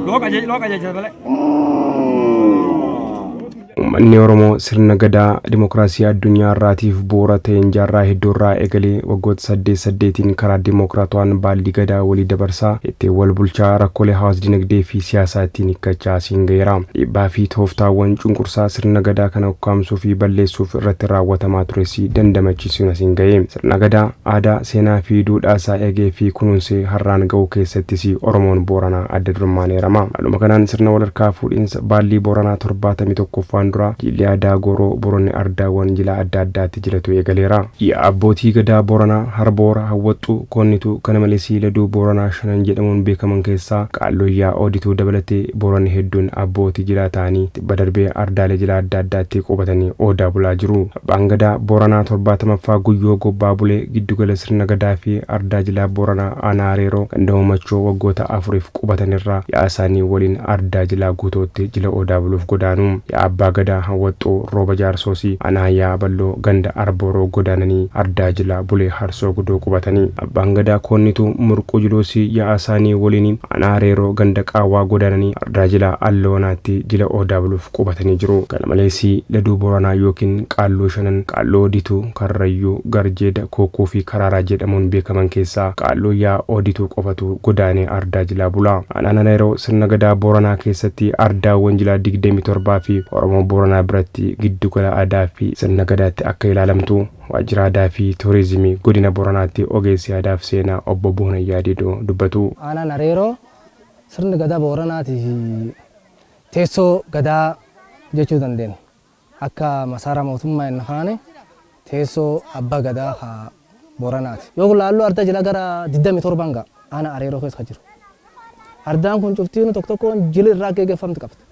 Loo qajeelcha malee. Uummanni Oromoo sirna gadaa dimookiraasii addunyaa irraatiif bu'uura ta'een jaarraa hedduu irraa eegalee waggoota saddeet saddeetiin karaa dimookiraatawaan baallii gadaa walii dabarsaa, ittiin wal bulchaa, rakkoolee hawaas dinagdee fi siyaasaa ittiin hiikkachaa asiin gaheera. Dhiibbaa fi tooftaawwan cunqursaa sirna gadaa kana ukkaamsuu fi balleessuuf irratti raawwatamaa tures dandamachiisuun asiin gahe. Sirna gadaa aadaa, seenaa fi duudhaa isaa eegee fi kunuunsee har'aan ga'uu keessattis Oromoon Booranaa adda durummaan eerama. Haaluma kanaan sirna walharkaa fuudhinsa baallii Booranaa 71ffaan dura jilli aadaa Gooroo Booronni ardaawwan jila adda addaatti jilatu eegaleera. Yaa'a abbootii gadaa Booranaa, Harboora, Hawwaxxuu, Koonnituu, kana malees Laduu Booranaa shanan jedhamuun beekaman keessaa Qaalloyyaa Oodituu dabalatee Booranni hedduun abbootii jilaa ta'anii tibba darbee ardaalee jila adda addaatti qubatanii oodaa bulaa jiru. Abbaan Gadaa Booranaa 70ffaa Guyyoo Gobbaa Bulee giddugala sirna Gadaa fi ardaa jilaa Booranaa aanaa Areeroo ganda Hoomachoo waggoota afuriif qubatanirraa yaa'a isaanii waliin ardaa jilaa Guutootti jila Odaa buluuf godaanu. Yaa'a Abbaa Gadaa Hawwaxxoo Rooba Jaarsoosi aanaa Yaa'a Balloo ganda Arbooroo godaananii ardaa jilaa Bulee Harsoo Gudoo qubatani. Abbaan Gadaa Koonnituu Murquu Jiloosi yaa'a isaanii waliin aanaa Areeroo ganda Qaawwaa godaananii ardaa jilaa Alloonaatti jila Odaa buluuf qubatanii jiru. Kana malees Laduu Booranaa yookiin Qaalluu Shanan, Qaalluu Odituu, Karrayyuu, Garjeeda, Kuukkuu fi Karaaraa jedhamuun beekaman keessaa Qaalluu Yaa'a Odituu qofatu godaanee ardaa jilaa bula. Aanaan Areeroo sirna Gadaa Booranaa keessatti ardaawwan jilaa 27 fi Oromoo Booranaa biratti giddugala aadaa fi sirna Gadaatti akka ilaalamtu Waajjira Aadaa fi Turizimii Godina Booranaatti ogeessi aadaa fi seenaa Obbo Boonayyaa Diidoo dubbatu. Aanaan Areeroo sirni Gadaa Booranaatiif teessoo Gadaa jechuu dandeenya. Akka masaara mootummaa hin kaane teessoo Abbaa Gadaa ka Booranaati. Yoo laallu arda jila gara 27 ga'a aanaa Areeroo keessa ka jiru. Ardaan kun cuftiinu tokko tokkoon jili irraa geegeffamtu qabdi.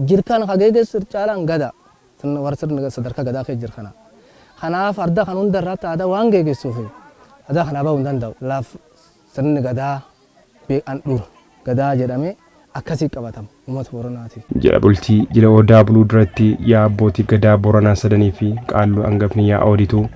Jil kana ka geegessu caalaan Gadaa. Warra sirna sadarkaa Gadaa keessa jiru kana. Kanaaf arda kan hunda irratti aadaa waan geegessuuf aadaa kanaa bahuu hin danda'u. Laaf sirni Gadaa handhuura Gadaa jedhamee akkasii qabatama uummata Booranaatiif. Jila bultii jila Odaa buluu duratti yaa'a abbootii Gadaa Booranaa sadanii fi Qaalluu angafni yaa'a Odituu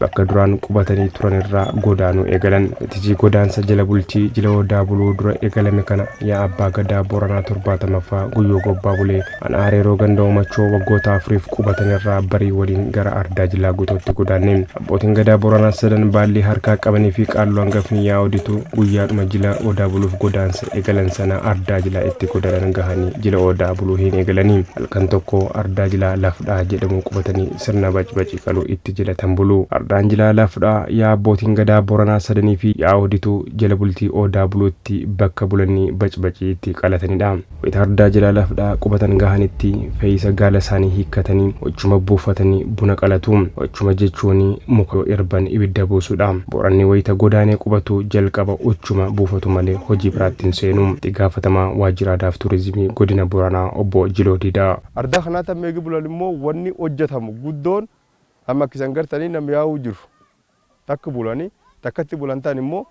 bakka duraan qubatanii turan irraa godaanuu eegalan. Itijii godaansa jila bultii jila Odaa buluu dura eegalame kana yaa'a Abbaa Gadaa Booranaa 70ffaa Guyyoo Gobbaa Bulee aanaa Areeroo ganda Hoomachoo waggoota afuriif qubatan irraa barii waliin gara ardaa jilaa Guutootti godaanne. Abbootiin Gadaa Booranaa sadan baallii harkaa qabanii fi Qaalluu angafni yaa'a Odituu guyyaadhuma jila Odaa buluuf godaansa eegalan sana ardaa jilaa itti godaanan gahanii jila Odaa buluu hin eegalanii. Halkan tokko ardaa jilaa Lafdhaa jedhamu qubatanii sirna bacbacii qaluu itti jilatan bulu. Ardaan jilaa Lafdhaa yaa'a abbootiin Gadaa Booranaa sadanii fi yaa'a Odituu jala bultii Odaa buluutti bakka bulanii bacbacii itti qalatanidha. Wayita ardaa jilaa Lafdhaa qubatan gahanitti fe'isa gaala isaanii hiikkatanii ochuma buufatanii buna qalatu. Ochuma jechuun muka yoo irban ibidda buusudha. Booranni wayita godaanee qubatu jalqaba ochuma buufatu malee hojii biraatti hin seenu. Itti Gaafatamaa Waajjira Aadaaf Turizimii Godina Booranaa Obbo Jiloo Diidaa. Ardaa kanaatti amma eegi bulan immoo wanni hojjatamu guddoon amma akka isan gartanii nam yaa'uu jiru. Takka bulani takkatti bulan tan immoo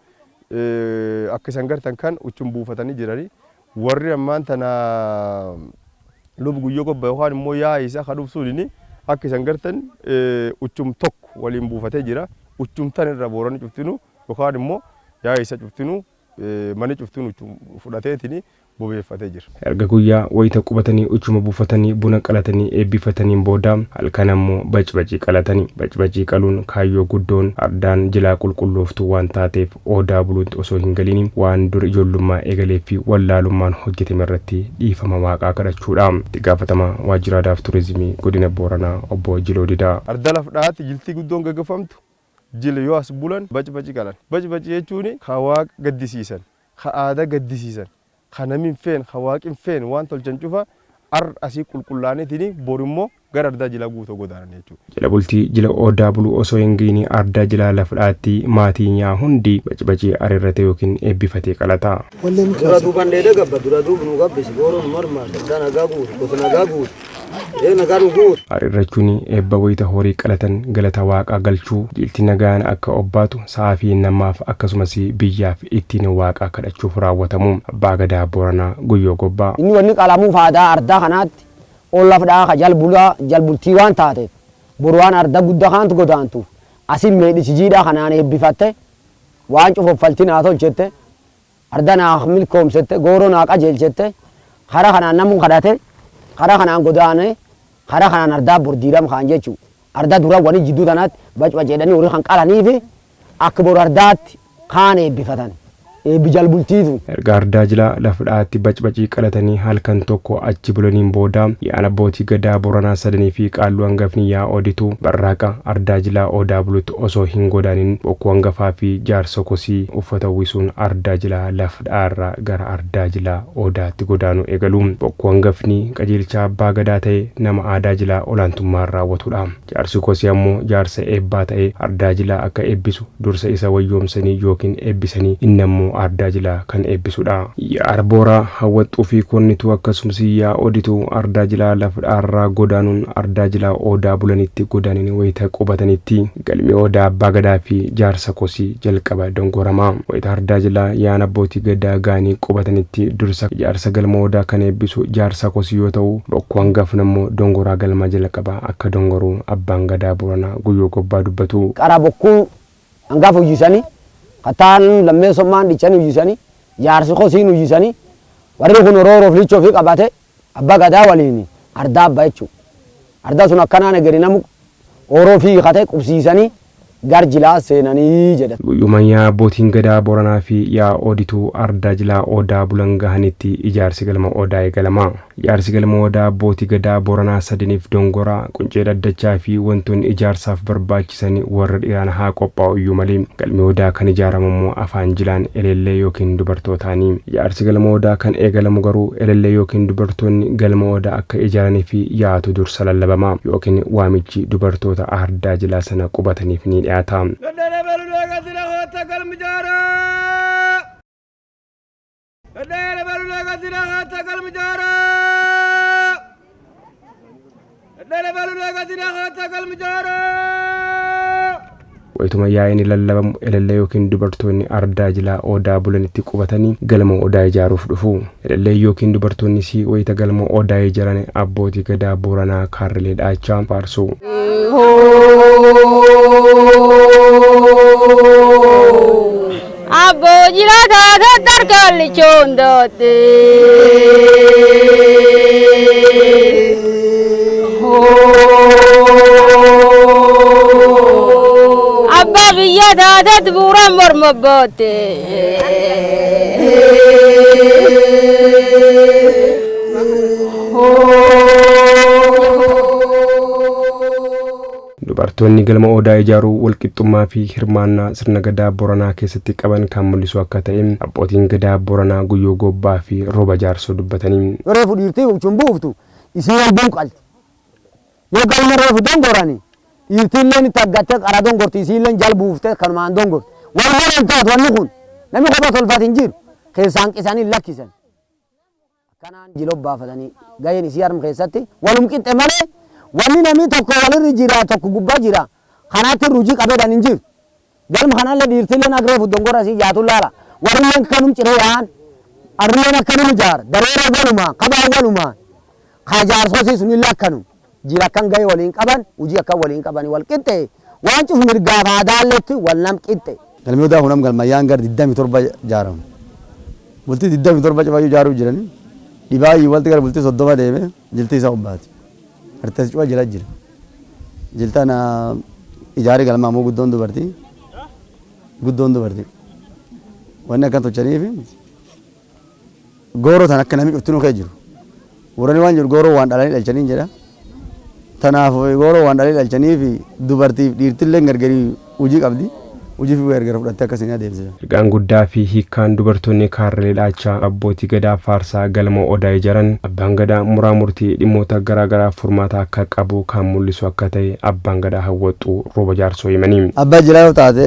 akka isan gartan kan uchum buufatanii jirani. Warri ammaan tana lub Guyyoo Gobba yookaan immoo yaa'i isaa ka dhufsuunini akka isan gartan uchum tokko waliin buufatee jira. Uchum tan irra Booranni cuftinu yookaan immoo yaa'i isa cuftinu mani cuftinu uchum fudhateetini bobeeffatee jira. Erga guyyaa wayita qubatanii uchuma buufatanii buna qalatanii eebbifataniin booda halkan ammoo bacbacii qalatani. Bacbacii qaluun kaayyoo guddoon ardaan jilaa qulqullooftuu waan taateef Odaa buluutti osoo hin galiin waan dur ijoollummaa eegalee fi wallaalummaan hojjetame irratti dhiifama Waaqaa kadhachuudha. Itti Gaafatamaa Waajjira Aadaaf Turizimii Godina Booranaa Obbo Jiloo Didaa. Arda laf dhahaatti jiltii guddoon gagefamtu jila yoo as bulan bacbaci qalan. Bacbaci jechuuni ka Waaqa gaddisiisan, ka aada gaddisiisan, ka nami hin feene, ka Waaqi hin feene waan tolchan ch'ufa arra asii qulqullaanitini bor immoo gara ardaa jilaa Guutoo godaanan jechuudha. Jala bultii jila Odaa buluu osoo hin ga'iin ardaa jilaa Lafdhaatti maatiin yaa'a hundi bacbacii areerratee yookiin eebbifatee qalata. Dura duuban dheeda gabba dura duub nu gabbisi gooroo nu marmaarsa ardaa nagaa guutu gosa nagaa guutu ee nagaa nu guutu. Areerrachuun eebba wayita horii qalatan galata Waaqaa galchuu, jilti nagaan akka obbaatu, sa'aa fi namaaf akkasumas biyyaaf ittiin Waaqa kadhachuuf raawwatamu. Abbaa Gadaa Booranaa Guyyoo Gobbaa. Inni wanni qalamuuf aadaa ardaa kanaatti ol laf dha'aa ka jal bulaa jal bultii waan taateef boru waan arda gudda kaantu godaantuuf asin meedhichi jiidhaa kanaan eebbifatte waan cufa uffalti naa tolchette. Arda naa milkoomsette, gooroo naa qajeelchette, karaa kanaan namuun kadhate, karaa kanaan godaane, karaa kanaan ardaa bordiiram kaan jechuu. Arda dura wani jidduu tanaatti bacbaceedhanii horii kan qalaniifi akka boru ardaatti kaan eebbifatan. Eebbi jalbultiitu. Erga ardaa jilaa lafa dha'aatti bacbacii qalatanii halkan tokko achi bulaniin booda, yaa'an abbootii Gadaa Booranaa sadanii fi qaalluu hangafni Yaa'a Odituu barraaqa ardaa jilaa Odaa bulutti osoo hin godaanin, bokkuu hangafaa fi jaarsa kosii uffata uwwisuun ardaa jilaa laf dha'aarraa gara ardaa jilaa Odaatti godaanuu eegalu. Bokkuu hangafni qajeelchaa abbaa Gadaa ta'ee nama aadaa jilaa olaantummaan raawwatudha. Jaarsi kosii ammoo jaarsa eebbaa ta'ee ardaa jilaa akka eebbisu dursa isa wayyoomsanii yookiin eebbisanii inni ammoo ardaa jilaa kan eebbisudha. Yaa'a Arbooraa, Hawwaxxuu fi Konnituu akkasumas Yaa'a Odituu ardaa jilaa Lafdhaarraa godaanuun ardaa jilaa Odaa bulanitti godaananii wayita qubatanitti galmi Odaa Abbaa Gadaa fi jaarsa kosii jalqaba dongorama. Wayita ardaa jilaa yaa'an abbootii Gadaa ga'anii qubatanitti dursa ijaarsa galma Odaa kan eebbisu jaarsa kosii yoo ta'u, bokkuu hangafni ammoo dongoraa galmaa jalqabaa akka dongoru Abbaan Gadaa Booranaa Guyyoo Gobbaa dubbatu. Qara bokkuu hangafa uyyisanii, kataan lammeessummaan dhichanii uyyisanii, jaarsi kosiin uyyisanii, warri kun rooroof lichoo fi qabate Abba Gadaa waliin ardaa abba jechuudha. Ardaa sun akkanaan egeri namu ooroo fi hiikate qubsiisanii gar jilaa seenanii jedhan. Guyyuma Yaa'a Abbootiin Gadaa Booranaa fi Yaa'a Odituu Ardaa Jilaa Odaa bulan gahanitti ijaarsi galma Odaa eegalama. Ijaarsi galma Odaa Abbootii Gadaa Booranaa sadaniif dongoraa, quncee dhaddachaa fi wantoonni ijaarsaaf barbaachisan warra dhiiraan haa qophaa'u iyyuu malee galmi Odaa kan ijaaramu immoo afaan jilaan eleellee yookiin dubartootaani. Ijaarsi galma Odaa kan eegalamu garuu elellee yookiin dubartoonni galma Odaa akka ijaaraniif yaa'atu dursa lallabama yookiin waamichi dubartoota ardaa jilaa sana qubataniif ni dhiyaata. Wayituma yaa'iin lallabamu elellee yookiin dubartoonni ardaa jilaa Odaa bulanitti qubatanii galma Odaa ijaaruuf dhufu. Elellee yookiin dubartoonnis wayita galma Odaa ijaran abbootii Gadaa Booranaa kaarrilee dha'achaa faarsu. Abboo jira taate dargaallichoon dootte. Abbaa biyya taatetti bu'uuraan morma bootte. Dubartoonni galma Odaa ijaaruu walqixxummaa fi hirmaannaa sirna Gadaa Boranaa keessatti qaban kan mul'isu akka ta'e abbootiin Gadaa Boranaa Guyyoo Gobbaa fi Rooba Jaarsoo dubbatanii. Yo reefu d'iirti uchum buuftu isiin album qalti. Yo galma reefu dongorani d'iirtiilleen itti aggatte qara dongorti, isiilleen jal buufte kanumaan dongorti. Wal male hin taatu wanni kun. Nami koba tolfate hin jiru. Keessa hanqisani hin lakkisan. Akkanaan jila obbaafatanii gaheen isii harm keessatti walum qixxe malee wanni namni tokko walirri jira tokko gubbaa jira kanaatti irra hujii qabeedhaan hin jiru. Galma kanallee dhiirtilleen akka reefu dongora isii jaatun laala. Warrilleen kanum ciree yaa'an. Arrilleen akkanum ijaara. Dareera walumaa, kabaa walumaa. Kaa jaarsosii sunillee akkanum. Jila akkan gahee waliin qaban, hujii akkan waliin qabani wal qixxe. Waan cuf mirgaaf aadaalleetti wal nam qixxe. Galmi Odaa kun am galmayyaan gar 27 jaaramu. Bultii 27 cufayyuu ijaaruu jirani. Dhibaayyuu walti gara bultii 30 deeme jilti isa obbaati. Hartees cufa jila jira. Jiltana ijaari galma ammoo guddoon dubartii. Guddoon dubartii. Wanni akkan tolchaniif gooroo tan akka nami cuftinuu kee jiru. Boorani waan jedhu gooroo waan dhalanii dhalchaniin jedha. Tanaaf gooroo waan dhalanii dhalchaniif dubartiif dhiirtilleen gargarii hujii qabdi. Hujii fi gargar fudhattee akkasiin adeemsisa. Ergaan guddaa fi hiikkaan dubartoonni kaarrilee dha'achaa abbootii Gadaa faarsaa galma Odaa ijaran, Abbaan Gadaa muraa murtii dhimmoota garaa garaaf furmaata akka qabu kan mul'isu akka ta'e Abbaan Gadaa Hawwaxxuu Rooba Jaarsoo himani. Abbaa jilaa yoo taate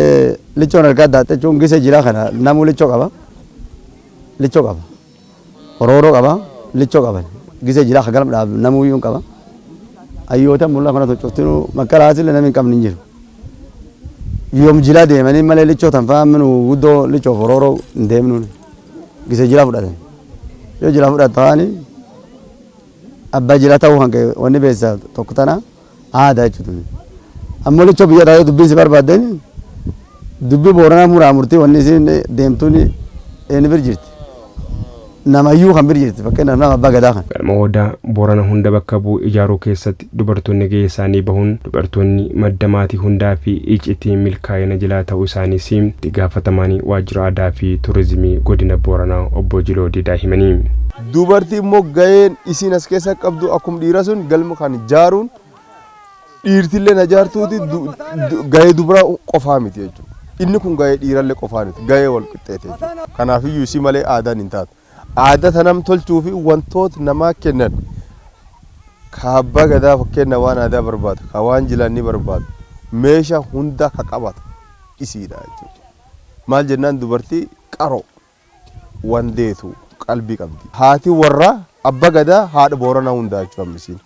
lichoon harkaa daaxxe jechuun gisee jilaa kana namuu lichoo qaba. Lichoo qaba. Orooroo qaba. Lichoo qaban. Gisee jilaa ka galma dhaabu namuu iyyuu hin qaba. Hayyoota mullaa kana cuftinuu makkalaas illee namni hin qabne hin jiru. Yoom jilaa deemanii malee lichoo tan fa'aa minu guddoo lichoof orooroo hin deemnuun. Gisee jilaa fudhatan. Yoo jilaa fudhatan abbaa jilaa ta'uu kan ka'e wanni beeksisaa tokko tana aadaa jechuudha. Ammoo lichoo biyya taatee dubbiin si barbaaddeen dubbii Booranaa muraa murtii wanni isiin deemtuun Eenyu bir jirti? Namayyuu kan bir jirti, fakkeenyaaf nama abbaa gadaa kan. Galma Odaa Boorana hunda bakka bu'u ijaaruu keessatti dubartoonni gahee isaanii bahuun, dubartoonni madda maatii hundaa fi iccitii milkaa'ina jilaa ta'uu isaaniis itti gaafatamaan waajjira aadaa fi turizimii godina Booranaa obbo Jiloo Diidaa himanii. Dubartii immoo gaheen isiin as keessa qabdu akkuma dhiira sun galma kan ijaaruun dhiirtillee na jaartuuti, gahee dubaraa qofaa miti jechuudha. Inni kun gahee dhiirallee qofaa miti, gahee wal qixxeete jechuudha. Kanaafiyyuu isii malee aadaan hin taatu. Aadaa tanam tolchuu fi wantoota namaa kennan ka abbaa gadaa, fakkeenya waan aadaa barbaadu, ka waan jilaan ni barbaadu, meeshaa hunda ka qabatu isiidha jechuudha. Maal jennaan, dubartii qaroo wandeetu qalbii qabdi. Haati warraa abbaa gadaa haadha Booranaa hundaa jechuudha ammisiin.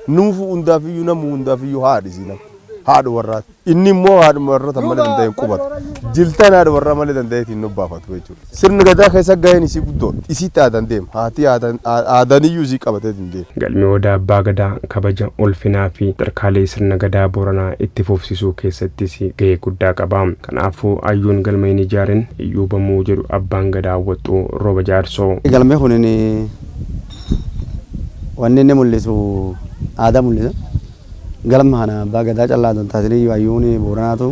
Nuufu hundaafiyyuu, namu hundaafiyyuu haadhi isiin haadha warraati. Inni immoo haadha warra tan malee danda'e hin qubatu. Jiltaan haadha warraa malee danda'e hin obbaafatu jechuudha. Sirni gadaa keessa gaheen isii guddoodha. Isitti aadaan deema. Haati aadaaniyyuu isii qabatee hin deema. Galmi Odaa Abbaa Gadaa kabaja, ulfinaa fi sadarkaalee sirna gadaa Booranaa itti fufsiisuu keessattis gahee guddaa qaba. Kanaafuu hayyuun galma hin ijaarin iyyuu bamuu jedhu abbaan gadaa Hawwaxxuu Rooba Jaarsoo. Galmi kunin wanni inni mul'isu aadaa mul'isa. Galma kana abbaa gadaa callaa osoo hin taasin iyyuu hayyuun Booranaatu,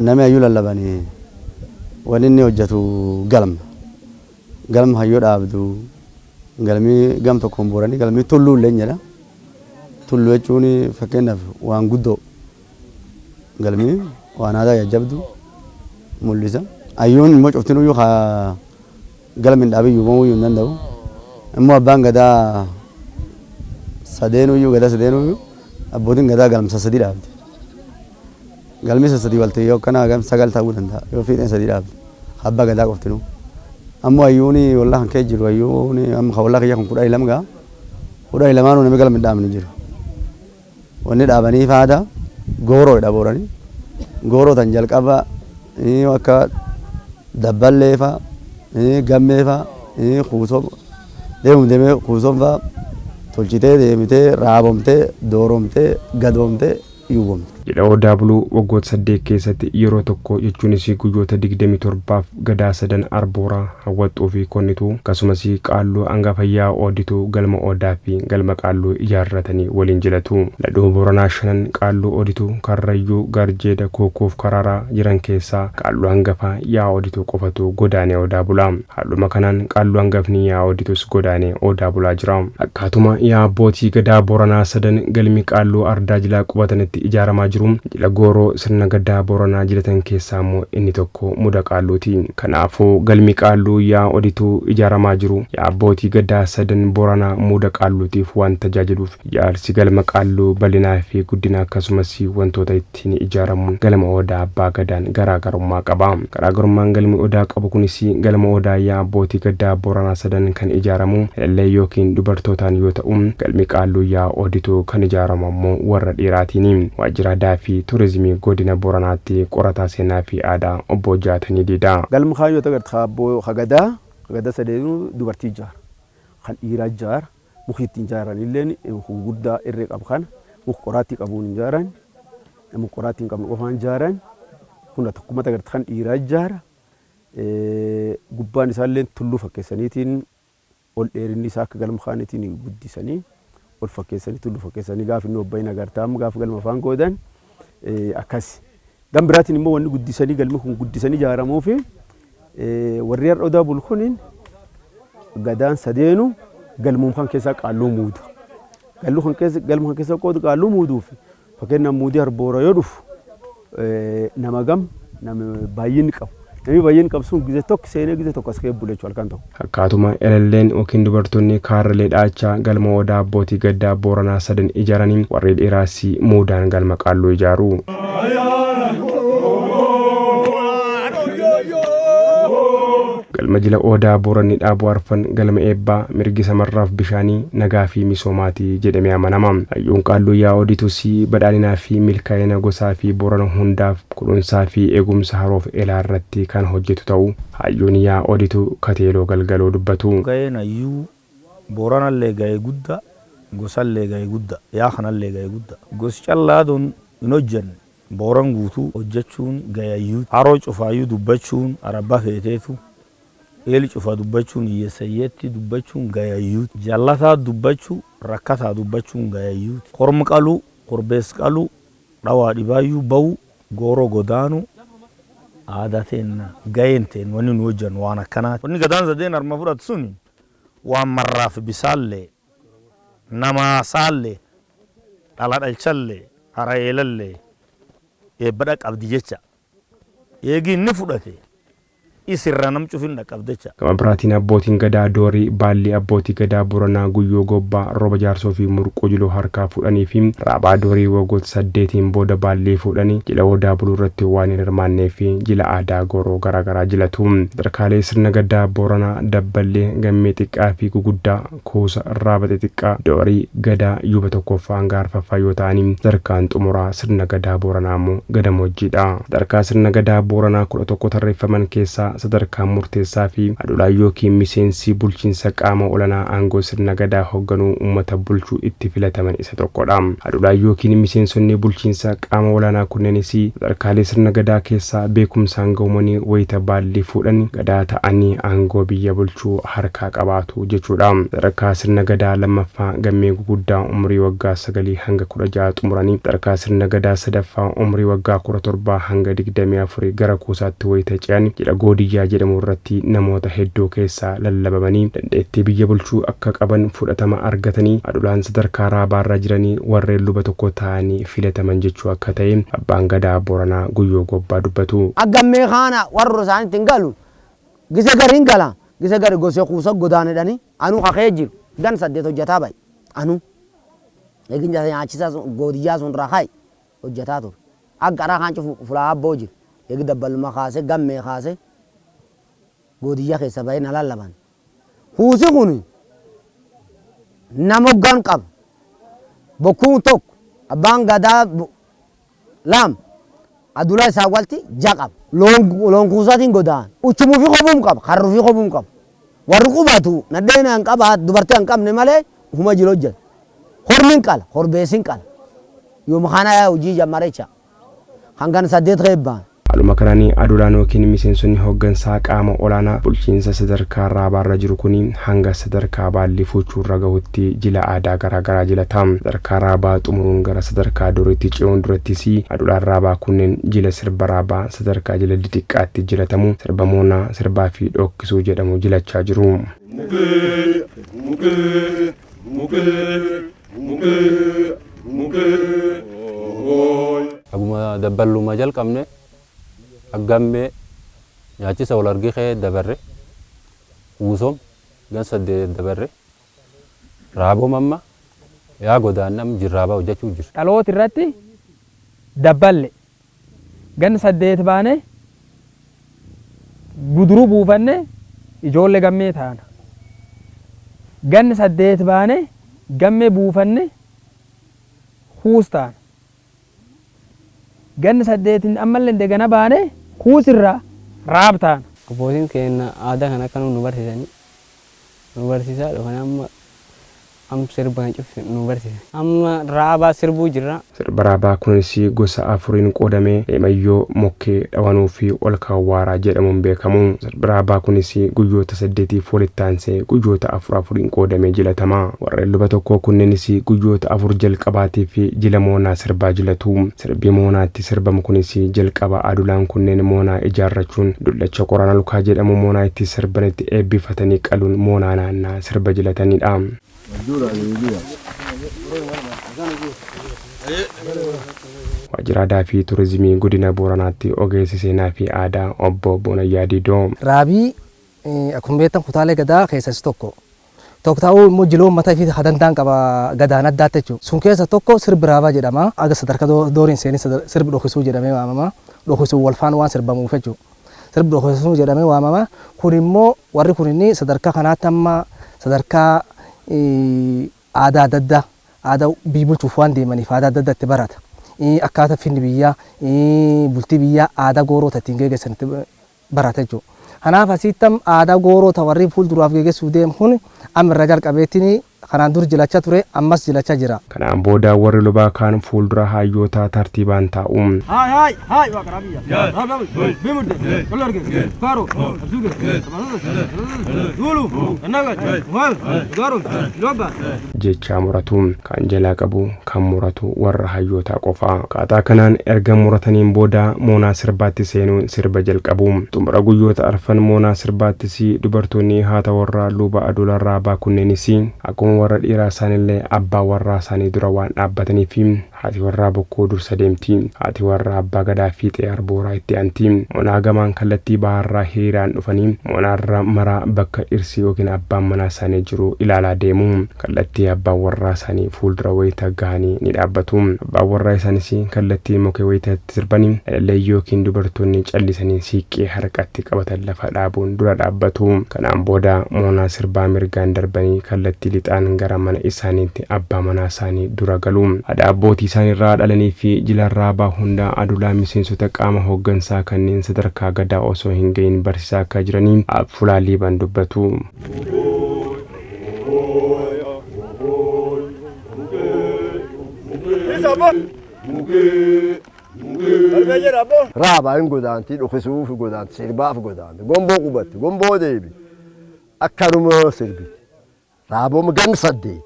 namni hayyuu lallabanii, wanni inni hojjetu galma. Galma hayyuu dhaabdu, galmi gam tokkoon Booranii galmi tulluu illee jedha. Tulluu jechuun fakkeenyaaf waan guddoo, galmi waan aadaa jajjabdu mul'isa. Hayyuun immoo cuftinuyyuu haa galmi hin dhaabin yuubamuu hin danda'u. Immoo abbaan gadaa sadeenuyyuu, gadaa sadeenuyyuu, abbootiin gadaa galmsa sadi dhaabde. Galmi isa sadii walti yoo akkana hagam sagal ta'uu danda'a yoo fiixeen sadii dhaabde. Abbaa gadaa qoftinuu. Ammoo hayyuun wallaa kan kee jiru, hayyuun amma kan wallaa kiyya kun 12 ga'a. 12nuu namni galma hin dhaabne jiru. Wanni dhaabanii faada gooroodha Booranii. Gooroo tan jalqaba akka dabballee fa'a, gammee fa'a, kuusoo deemum deemee kuusoon fa'a tolchitee deemitee raabomtee dooromtee gadoomtee yuubomte. Jila Odaa buluu waggoota 8 keessatti yeroo tokko, jechuunis guyyoota 27f gadaa sadan Arbooraa, Hawwaxxuu fi Konnituu, akkasumas Qaalluu hangafa Yaa Oodituu galma Odaa fi galma Qaalluu ijaarratanii waliin jilatu. Ladhuu Booranaa shanan Qaalluu Oodituu, Karrayyuu, Garjeeda, Kuukuuf Karaaraa jiran keessaa Qaalluu hangafa Yaa Oodituu qofatu godaanee Odaa bula. Haaluma kanaan Qaalluu hangafni Yaa Ooditus godaanee Odaa bulaa jira. Akkaatuma yaa abbootii gadaa Booranaa sadan galmi Qaalluu ardaa jilaa qubatanitti ijaaramaa jiru, jila gooroo sirna gadaa Booranaa jilatan keessaa immoo inni tokko muda Qaalluuti. Kanaafuu galmi Qaalluu Yaa Odituu ijaaramaa jiru yaa abbootii gadaa sadan Booranaa muuda Qaalluutiif waan tajaajiluuf, ijaarsi galma Qaalluu bal'inaa fi guddina akkasumas wantoota ittiin ijaaramuun galma Odaa Abbaa Gadaan garaagarummaa qaba. Garaagarummaan galmi Odaa qabu kunis, galma Odaa yaa abbootii gadaa Booranaa sadan kan ijaaramu elellee yookiin dubartootaan yoo ta'u, galmi Qaalluu Yaa Odituu kan ijaaramu ammoo warra dhiiraatiini. Waajjira Aadaa fi Turizimii Godina Booranaatti qorataa seenaa fi aadaa obbo Jaatanii Diidaa. Galmi kaan yoo agarte ka abboo ka gadaa, ka gadaa sadeenuu dubartii ijaara. Kan dhiiraa ijaara. Muki ittiin ijaaran illeen gurguddaa irree qabu kana muka qoraattii qabuun hin ijaaran. Muka qoraattii hin qabne qofaan ijaaran. Kun tokkummaa agarte kan dhiiraa ijaara. Gubbaan isaallee tulluu fakkeessaniitiin ol dheerinni isaa akka galma kaaniitiin guddisanii ol fakkeessanii, tulluu fakkeessanii, gaafa inni obbayin agartaa amma gaafa galma afaan goodan akkas. Gam biraatiin immoo wanni guddisanii galmi kun guddisanii ijaaramuu fi warri har'a Odaa bulu kuniin gadaan sadeenu galmuun kan keessaa qaalluu muuda. Galluu kan keessa, galma kan keessa qoodu qaalluu muuduuf, fakkeenyaaf muudii Harboora yoo dhufu nama gam nama baay'inni qabu. Namni baay'inni qabu sun gizee tokko seenee gizee tokko as ka'ee bula jechuudha halkan tokko. Akkaatuma elelleen yookiin dubartoonni kaarralee dha'achaa galma Odaa abbootii gaddaa Booranaa sadan ijaaranii, warri dhiiraas muudaan galma Qaalluu ijaaru. Galma jila Odaa Booranni dhaabu arfan galma eebbaa, mirgi samarraaf bishaanii, nagaa fi misoomaati jedhamee amanama. Hayyuun Qaalluu Yaa Oditus badhaadhinaa fi milkaa'ina gosaa fi Boorana hundaaf kunuunsaa fi eegumsa haroof elaa irratti kan hojjetu ta'uu hayyuun Yaa Oditu Kateeloo Galgaloo dubbatu. Gaheen hayyuu Booranallee gahee guddaa, gosallee gahee guddaa, yaa kanallee gahee guddaa. Gosi callaa don hin hojjenne Booran guutuu hojjechuun gahee hayyuuti. Haroo cufaayyuu dubbachuun arabba feeteetu. Eeli cufa dubbachuun, hiyyeessa hiyyeetti dubbachuun gayayyuuti. Jallataa dubbachuu, rakkataa dubbachuun gayayyuuti. Korma qaluu, korbeessa qaluu, dhawaa dhibaayyuu ba'uu, gooroo godaanuu aadaa teenna, gaheen teen wanni nu hojjannu waan akkanaati. Wanni gadaan sadeen harma fudhatu suni waan marraaf bisaallee, namaa saallee, dhala dhalchallee, hara eelallee eebba dhaqqabdi jecha. Eegi inni fudhate isirra nam cufin dhaqqabdi jecha. Gama biraatiin abbootiin gadaa Doorii baallii abbootii gadaa Boranaa Guyyoo Gobbaa, Rooba Jaarsoo fi Murquu Jiloo harkaa fuudhanii fi Raabaa Doorii waggoota 8n booda baallii fuudhanii jila Odaa Buluu irratti waan hin hirmaannee fi jila aadaa gooroo garaagaraa jilatu. Sadarkaalee sirna gadaa Booranaa Dabballee, Gammee xiqqaa fi guguddaa, Kuusa, Raaba xixiqqaa, Doorii, Gadaa, Yuuba 1ffaa hanga arfaffaa yoo ta'anii sadarkaan xumuraa sirna gadaa Booranaa immoo Gadamoojjiidha. Sadarkaa sirna gadaa Booranaa 11 tarreeffaman keessaa sadarkaan murteessaa fi adulaan yookiin miseensi bulchiinsa qaama olanaa aangoo sirna gadaa hogganuu uummata bulchuu itti filataman isa tokkodha. Adulaan yookiin miseensonni bulchiinsa qaama olaanaa kunneenis sadarkaalee sirna gadaa keessaa beekumsaan gahumanii wayita baallii fuudhan gadaa ta'anii aangoo biyya bulchuu harkaa qabaatu jechuudha. Sadarkaa sirna gadaa lammaffaa gammee guguddaa umrii waggaa 9 hanga 16 xumuranii, sadarkaa sirna gadaa sadaffaa umrii waggaa 17 hanga 24 gara kuusaatti wayita ce'an jila Goodiyyaa jedhamu irratti namoota hedduu keessaa lallabamanii dandeettii biyya bulchuu akka qaban fudhatama argatanii adulaan sadarkaa raabaarra jiranii warreen luba tokko ta'anii filataman jechuu akka ta'e abbaan gadaa Booranaa Guyyoo Gobbaa dubbatu. Aggammee kaana warra isaanitti hin galu, gise gari hin gala, gise gari gose kuusa godaan jedhani, anu kakee jiru gan 8 hojjataa bahe, anu eegin nyaachisa goodiyyaa sun irraa kaa'e hojjataa ture. Akka qaraa kaan cufu fulaa abboo jiru, eegi dabballuma kaase gammee kaase goodiyyaa keessa bahee na lallaban. Kuusi kun nama hoggan qaba. Bokkuun tokko, abbaan gadaa lama, adula isaa walti ja qaba. Loon kuusaatiin godaan. Uchumuu fi kobuum qaba. Karruu fi kobuum qaba. Warri qubatu nadheen hin qaba, dubartii hin qabne malee ufuma jiru hojjetu. Hormi hin qala, horbeessi hin qala. Yooma kana hojii jammarecha. Hangan 8 keebbaan. Haaluma kanaan adulaan yookiin miseensonni hoggansaa qaama olaanaa bulchiinsa sadarkaa raabaarra jiru kun hanga sadarkaa baallii fuuchuurra gahutti jila aadaa garaagaraa jilata. Sadarkaa raabaa xumuruun gara sadarkaa duriitti ce'uun durattis adulaan raabaa kunneen jila sirba raabaa sadarkaa jila xixiqqaatti jilatamu sirba moonaa, sirbaa fi dhokkisuu jedhamu jilachaa jiru. Mukee, mukee, mukee, mukee, mukee. Aguma dabballuma jalqabne aggammee nyaachisa wal argee kee dabarre, kuusom gan 8 dabarre, raaboom amma yaa godaanne amma jirraabaa hojjechuu jira. Dhaloota irratti dabballe gan 8 baane guduruu buufanne ijoollee gammee taana. Gan 8 baane gammee buufanne kuus taana. Gan 8 ammallee degana baane kuusirraa raab taana. Abbootiin keenya aadaa kana akka nu barsiisanii nu barsiisaa dhufan, amma am sirba kan cufti nu barsiisan. Amma raabaa sirbuu jirra. Sirba raabaa kunis gosa afuriin qoodamee Leemayyoo, Mokkee, Dhawanuu fi ol kaawwaaraa jedhamuun beekamu. Sirbi raabaa kunis guyyoota 8f walitti aansee guyyoota afur afuriin qoodamee jilatama. Warreen luba tokkoo kunneenis guyyoota afur jalqabaatiif jila moonaa sirbaa jilatu. Sirbi moonaatti sirbamu kunis jalqaba adulaan kunneen moonaa ijaarrachuun dullacha qoraana lukaa jedhamu moonaa itti sirbanitti eebbifatanii qaluun moonaa naannaa sirba jilatanidha. Waajjira Aadaa fi Turizimii Godina Booranaatti Ogeessi Seenaa fi Aadaa Obbo Boonayyaa Diidoo. Raabii akkuma beektan kutaalee gadaa keessaa isa tokko. Tokko ta'uu immoo jiloon mataa ifii ka danda'an qaba gadaan addaatti jechuudha. Sun keessa tokko sirbi raabaa jedhama. Aga sadarkaa dooriin seenii sirbi dhokisuu jedhamee waamama. Dhokisuun wal faana waan sirbamuuf jechuudha. Sirbi dhokisuu jedhamee waamama. Kun immoo warri kun inni sadarkaa kanaatti amma sadarkaa aadaa adda addaa, aadaa biyya bulchuuf waan deemaniif aadaa adda addaa itti barata. Akkaataa finni biyyaa, bultii biyyaa, aadaa gooroo ittiin geggeessan itti barata jechuudha. Kanaaf asitti aadaa gooroo ta warri fuulduraaf geggeessuuf deemu kun amma irra jalqabeetiin Kanaan dur jilachaa ture, ammas jilachaa jira. Kanaan booda warri lubaa kaan fuuldura hayyootaa tartiibaan taa'u. Haay haay haay waaqarabiyya. Bimudde kolorge faro azuge duulu naga wal garu loba. Jechaa muratu. Kan jalaa qabu kan muratu warra hayyootaa qofa. Akkaataa kanaan erga murataniin booda moonaa sirbaatti seenuun sirba jalqabu. Xumura guyyoota arfan moonaa sirbaattis dubartoonni haata warraa luba Aduulaa Raabaa kunneenis akkuma warra dhiiraa isaanillee abbaa warraa isaanii dura waan dhaabbataniif haati warraa bokkuu dursa deemti. Haati warraa abbaa gadaa fiixee arbooraa itti aanti. Moonaa gamaan kallattii bahaarraa hiriiraan dhufanii moonaarra maraa bakka dhirsi yookiin abbaan manaa isaanii jiru ilaalaa deemu. Kallattii abbaan warraa isaanii fuuldura wayita gahanii ni dhaabbatu. Abbaan warraa isaanis kallattii mukee wayitatti sirbanii dhallee yookiin dubartoonni callisanii siiqqee harkatti qabatan lafa dhaabuun dura dhaabbatu. Kanaan booda moonaa sirbaa mirgaan darbanii kallattii lixaan gara mana isaaniitti abbaa manaa isaanii dura galu. Haadha abbootii isaaniirraa dhalanii fi jila Raabaa hunda Adulaa miseensota qaama hooggansaa kanneen sadarkaa gadaa osoo hin gahin barsiisaa akka jiranii Fulaa Liiban dubbatu. Raabaa hin godaanti, dhokisuuf godaanti, sirbaaf godaanti, gomboo qubatti, gomboo deebi, akkanuma sirbiti. Raaboom gan 8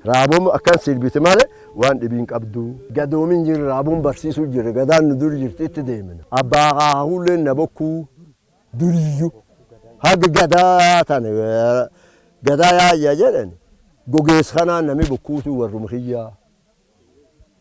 raaboom akkan sirbiti malee waan dhibiin qabdu. Gadoomin jirra, raaboon barsiisuu jirra, gadaan nu dur jirti itti deemina. Abbaa akaakakuulleen na bokkuu duriyyuu haga gadaa tana gadaa yaayya jedhan gogeessa kanaan nami bokkuutu warruma kiyyaa.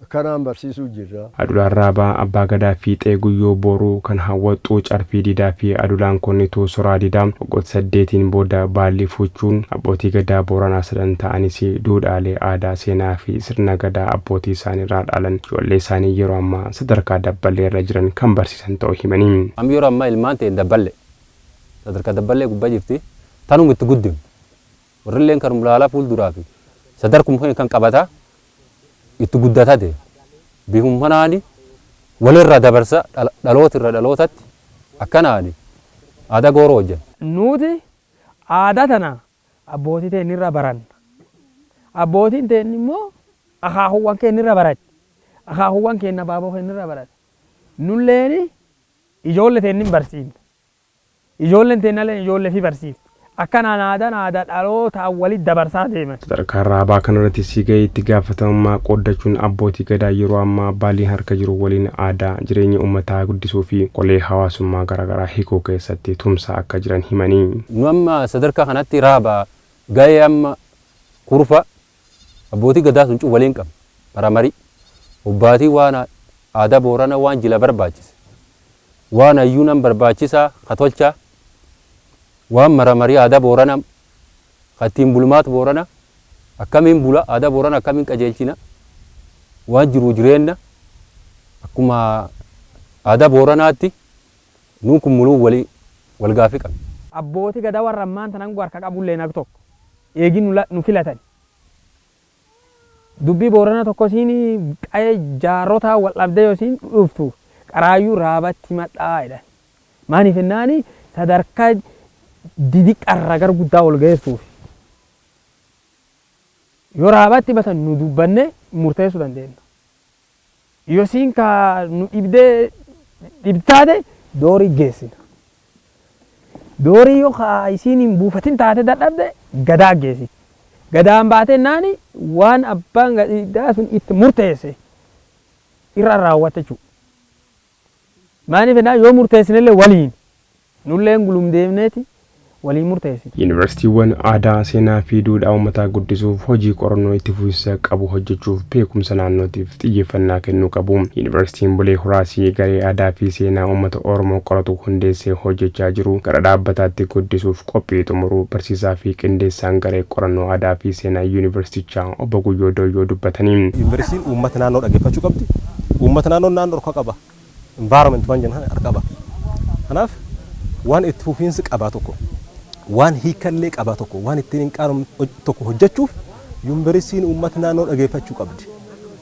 Akkanaan barsiisuu jirra. Adulaan Raabaa Abbaa Gadaa Fiixee Guyyoo Booruu kan Hawwaxxuu Carfii Diidaa fi Adulaan Konnituu Soraa Diidaa waggoota 8n booda baallii fuuchuun abbootii Gadaa Booranaa sadan ta'anis duudhaalee aadaa, seenaa fi sirna Gadaa abbootii isaaniirraa dhaalan ijoollee isaanii yeroo ammaa sadarkaa dabballee irra jiran kan barsiisan ta'uu himanii. Amma yeroo ammaa ilmaan ta'e dabballe sadarkaa dabballee gubbaa jirti, tanuma itti guddifne, warrilleen kanuma laalaa fuulduraa fi sadarkuma kan qabataa itti guddataa deema. Bifuma kanaani walirraa dabarsa, dhaloota irra dhalootatti akkanaani aadaa gooroo hojjenna. Nuti aadaa tana abbootii teenyirraa baranna. Abbootiin teenyi immoo akaakuuwwan keenyirraa baratti. Akaakuuwwan keenya abaaboo keenyirraa barate. Nulleen ijoollee teenyin barsiifna. Ijoolleen teenyallee ijoollee fi barsiifti. Akkanaan aadaan aadaa dhalootaan walitti dabarsaa deeman. Sadarkaa Raabaa kanarratti si gahee itti gaafatamummaa qooddachuun abbootii gadaa yeroo ammaa baaliin harka jiru waliin aadaa jireenya uummataa guddisuu fi qolee hawaasummaa garaagaraa hiikuu keessatti tumsaa akka jiran himanii. Nu amma sadarkaa kanatti Raabaa gahee amma kurfa abbootii gadaa sun waliin qabna. Maramarii obbaatii waan aadaa Boorana waan jila barbaachise, waan hayyuu nan barbaachisaa katolchaa, waan maramarii aadaa Boorana kattiin bulmaat Boorana akkamiin bula, aadaa Boorana akkamiin qajeelchina, waan jiru jireenya akkuma aadaa Booranaatti nuun kun muluu walii wal gaafii qabna. Abbootii gadaa warra ammaan tanan harka qabullee nag tokko eegin nu filatan. Dubbii Boorana tokko siin qa'ee jaarota wal dhabdee yoo siin dhuftu qaraayyuu raabatti madhaa jedhan. Maaliif jennaani sadarkaa didiqqarra gara guddaa ol geessuuf. Yoo raabatti batan nu dubbanne murteessuu dandeenya. Yoo siin ka nu dhibdee dhibtaate doorii geessina. Doorii yoo ka isiin hin buufatin taate dadhabde gadaa geessiti. Gadaan baatee naani waan abbaan gadaa sun itti murteesse irra raawwata jechuudha. Maaliif jennaan yoo murteessinellee waliin nulleen gulum deemneeti waliin murteessina. Yuunivarsiitiiwwan aadaa, seenaa fi duudhaa uummataa guddisuuf hojii qorannoo itti fufiinsa qabu hojjechuuf beekumsa naannootiif xiyyeeffannaa kennuu qabu. Yuunivarsiitiin Bulee Horaasii garee aadaa fi seenaa uummata Oromoo qoratu hundeessee hojjechaa jiru gara dhaabbataatti guddisuuf qophii xumuruu barsiisaa fi qindeessaan garee qorannoo aadaa fi seenaa yuunivarsiitichaa obbo Guyyoo Dooyyoo dubbatanii. Yuunivarsiitiin uummata naannoo dhaggeeffachuu qabdi. Uummata naannoo naannoo harka qaba. Environment waan jennu harka qaba. Kanaaf waan itti fufiinsi qabaa tokko, waan hiikallee qabaa tokko, waan ittiin hin qaanoomne tokko hojjechuuf yuunivarsiitiin uummata naannoo dhaggeeffachuu qabdi.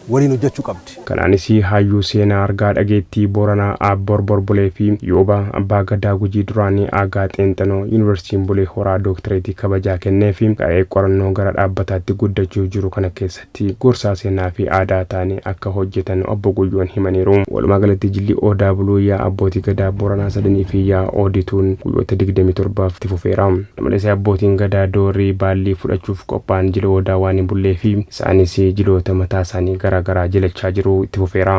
Waliin hojjechuu qabdi. Kanaanis hayyuu seenaa argaa dhageettii Booranaa Aab Borbor Bulee fi Yooba Abbaa Gadaa Gujii duraanii Aagaa Xeenxanoo Yuunivarsiitiin Bulee Horaa Dooktireetii kabajaa kennee fi garee qorannoo gara dhaabbataatti guddachuuf jiru kana keessatti gorsaa seenaa fi aadaa ta'anii akka hojjetan Obbo Guyyoon himaniiru. Walumaa galatti jilli Odaa Buluu yaa'a abbootii Gadaa Booranaa sadanii fi yaa'a Oodituun guyyoota 27f itti fufeera. Kana malees abbootiin Gadaa Doorii baallii fudhachuuf qophaa'an jila Odaa waan hin bulleef isaanis jiloota mataa isaanii garaa garaa jilachaa jiru itti fufeera.